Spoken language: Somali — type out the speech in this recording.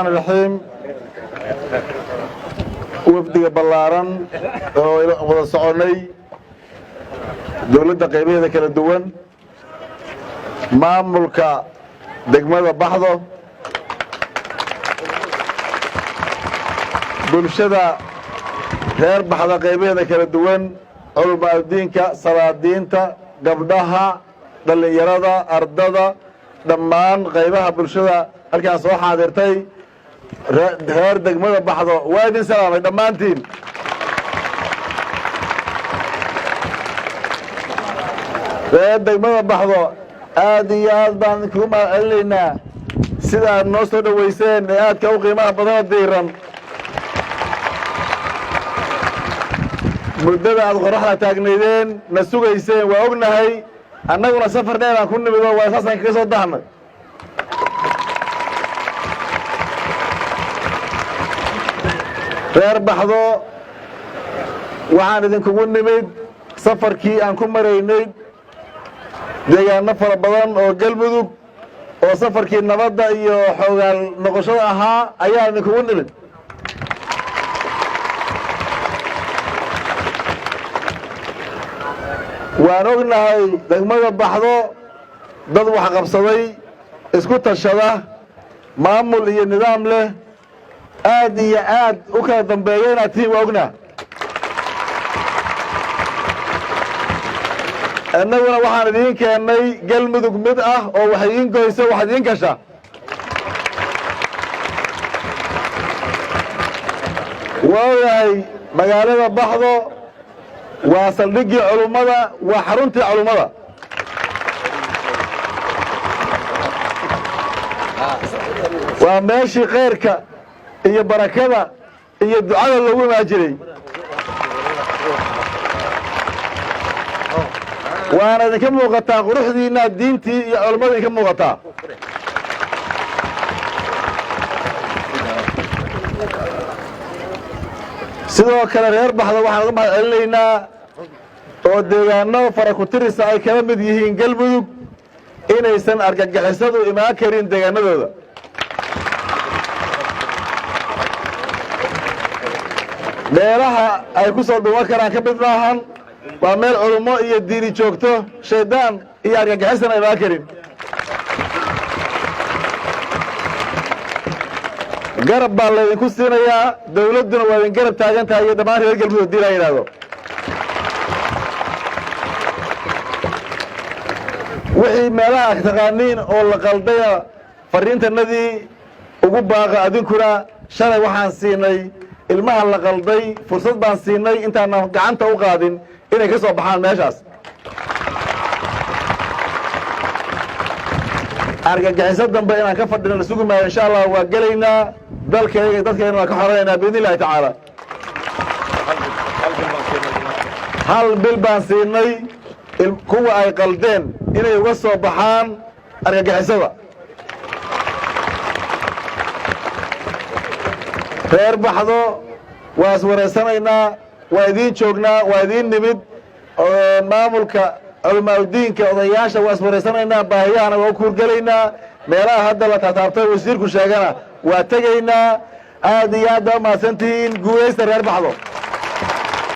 Raxmaan iraxiim. Wafdiga ballaaran oo wada soconnay, dowladda qaybaheeda kala duwan, maamulka degmada Baxdo, bulshada reer Baxda qaybaheeda kala duwan, culamaaudiinka, salaadiinta, gabdhaha, dhallinyarada, ardada, dhammaan qaybaha bulshada halkaan soo xaadirtay, reer degmada Baxdo, waa idin salaamay dhammaantiin. Reer degmada Baxdo, aad iyo aad baan idinkugu mahad celinaynaa sida aad noo soo dhoweyseen ee aadka u qiimaha badanoo diiran. Muddada aad qoraxda taagnaydeen na sugayseen waa ognahay, annaguna safar dheer aan ku nimido, waa saasaan kaga soo dahnay. Reer Baxdo, waxaan idinkugu nimid safarkii aan ku maraynay deegaano fara badan oo Galmudug, oo safarkii nabadda iyo xoogaal noqoshada ahaa ayaan idinkugu nimid. Waan ognahay degmada Baxdo dad waxqabsaday, isku tashada, maamul iyo nidaam leh, aad iyo aad u kala dambeeya inaad tihiin, waa ognaa. Innaguna waxaan idiin keennay Galmudug mid ah oo wax idiin goyso, wax idiin gasha. Waa ogahay magaalada Baxdo waa saldhiggii culummada, waa xaruntii culummada. Waa meeshii khayrka iyo barakada iyo ducada loogu imaan jiray. Waana idinka muuqataa quruxdiinna, diintii iyo culummada idinka muuqataa. Sidoo kale reer Baxda waxaan uga mahad celinaynaa oo deegaano fara ku tirisa ay kala mid yihiin Galmudug inaysan argagixisadu imaan karin deegaanadooda. Meelaha ay ku soo dhuman karaan ka mid maahan, waa meel culummo iyo diini joogto, shaydaan iyo argagixisana imaan karin. Garab baa laydinku siinayaa, dawladduna waa idin garab taagan tahay iyo dhammaan reer Galmudug hadii laa yidhaahdo. Wixii meelaha taqaaniin oo la qaldaya, fariintanadii ugu baaqa adinkuna. Shalay waxaan siinay ilmaha la qalday fursad baan siinay intaanan gacanta u qaadin inay ka soo baxaan meeshaas. Argagixiso dambe inaan ka fadhino la sugi maayo, insha Allah waa gelaynaa dalkayga, dadkayna waan ka xoranaynaa biidni illahi tacaala. Hal bil baan siinay kuwa ay qaldeen inay uga soo baxaan argagixisada. Reer Baxdo, waa iswareysanaynaa, waa idiin joognaa, waa idiin nimid. Maamulka, culamaauddiinka, odayaasha waa iswareysanaynaa, baahiyahana waa u kuurgelaynaa. Meelaha hadda la taataabtay wasiirku sheegana waa tegaynaa. Aad iyo aad baa umahadsantihiin. Guulaysta reer Baxdo.